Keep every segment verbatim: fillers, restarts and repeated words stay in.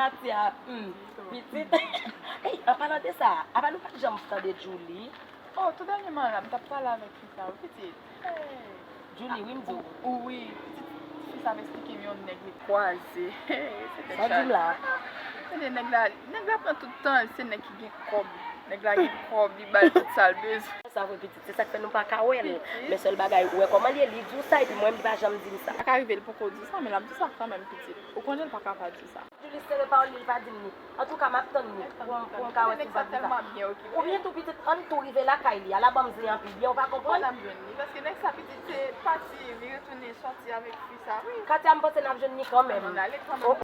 Katia, hmm, pitit. Ey, an palan de sa, apa nou pa t janm tande Julie? Oh, tou dènyèman la, m t ap pale avèk fi sa, wi, pitit. Hey. Julie, wi, m di w. Wi, pitit, fi sa ap esplike m yon nèg li kwaze. Se te Sa di m la. Tande, nèg la, nèg la pran tout tan l, se nèg ki gen kòb. Nèg la gen kòb, li ba l tout sa l bezwen. Sa vre, pitit, se sa k fè nou pa ka wè l. Men sèl bagay, ou wè kòman l ye, li di w sa, epi mwen, li pa janm di m sa. Sa ka rive, l poko di w sa, men l ap di w sa kanmenm, pitit. Ou konnen l pa ka pa di w sa. Julie sere pawòl li, li pa di m li. Antouka, m ap tann li pou m, pou m ka wè si l va di sa. Oubyen tou, pitit, ann tou rive lakay li a, l a ban m zen anpil byen, ou pa konprann? Kote n ap jwenn li? Paske nèg sa, pitit, se pati, li retounen sòti avèk fi sa, wi. Katia, m panse n ap jwenn li kanmenm. Ann ale kanmenm.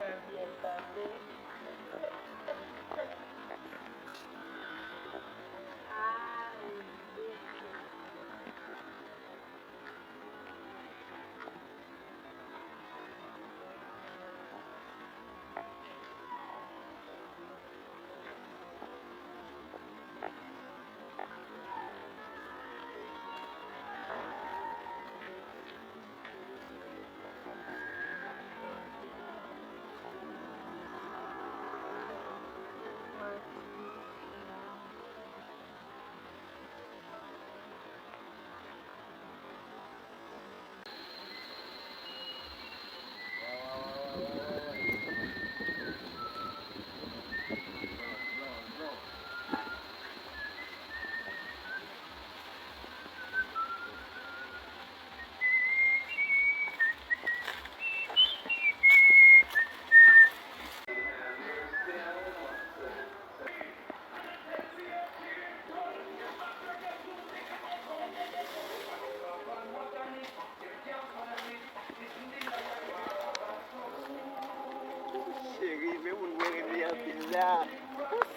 Cheri, men moun mwen renmen anpil la.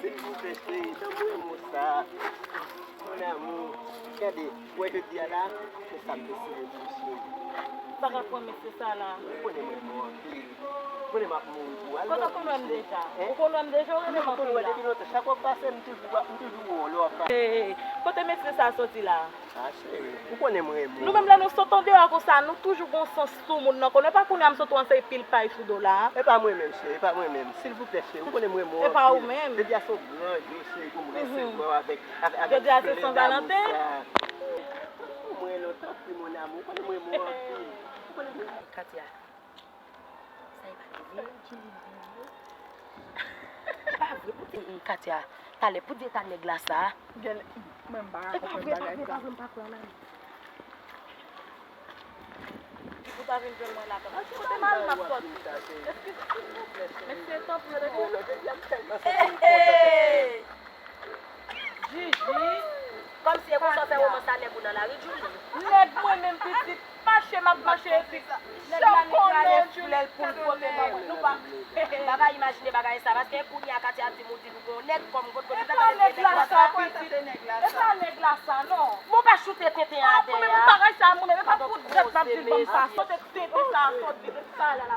Silvouplè, cheri, tanpri, mon sa. Mon amour, gade, wè jodi a la, se sa m deside pou cheri. Pa ka pran mesye sa la. Ou konnen mwen renmen w anpil. Ou konnen m ap mouri pou ou. Kote w konn wè m deja? Ou konn wè m deja, ou renmen m anpil la. Depi lontan, chak w ap pase, m toujou, m toujou wè w lè w ap pase. Hey, kote mesye sa soti la? Ah, cheri, ou konnen m renmen w. Nou menm lè nou sot andeyò konsa, nou toujou gon sans sou moun nan. Konnen pa kounye a m sot wè yon seri pil pay sou do la. E pa mwen menm, cheri, e pa mwen menm. Silvouplè, cheri, ou konnen m renmen w anpil. E pa ou menm. Jodi a se yon gran jou, cheri, pou m resevwa w avèk, avèk, avèk flè damou sa. Jodi a se Sen Valanten? Ou mwen lontan, pi mon amour, ou konnen m renmen w anpil. Ou konnen m renmen w. Katia. Sa e pa te vre? E pa vre, pou te, mm, Katia, talè, pou di eta nèg la sa. Gèl, mwen m pa ka konprann bagay sa. E pa vre, e pa vre, m pa kwè nan li. Pou ta vin jwenn mwen la, kote m al m ap sòti? Eskize, silvouplè, mesye, tanpri, tanpri. Hey, hey! Jiji, kòmsi e konsa w fè romans a nèg ou nan lari, Julie. Nèg mwen menm pitit, mache m ap mache epi nèg la li prale flè l pou l pote ban mwen. Nou pa, m pa ka imajine bagay sa, paske kounye a Katia ap di m ou di l ou gon nèg kòm kot kote. E pa nèg la sa, pitit. E pa nèg la sa, non. Bon, pa choute tenten atè a. Mwen menm bagay sa, mwen menm, e pa pou dèt m ap di l ban m sa. Kote tenten sa a sòti, tout sa la la.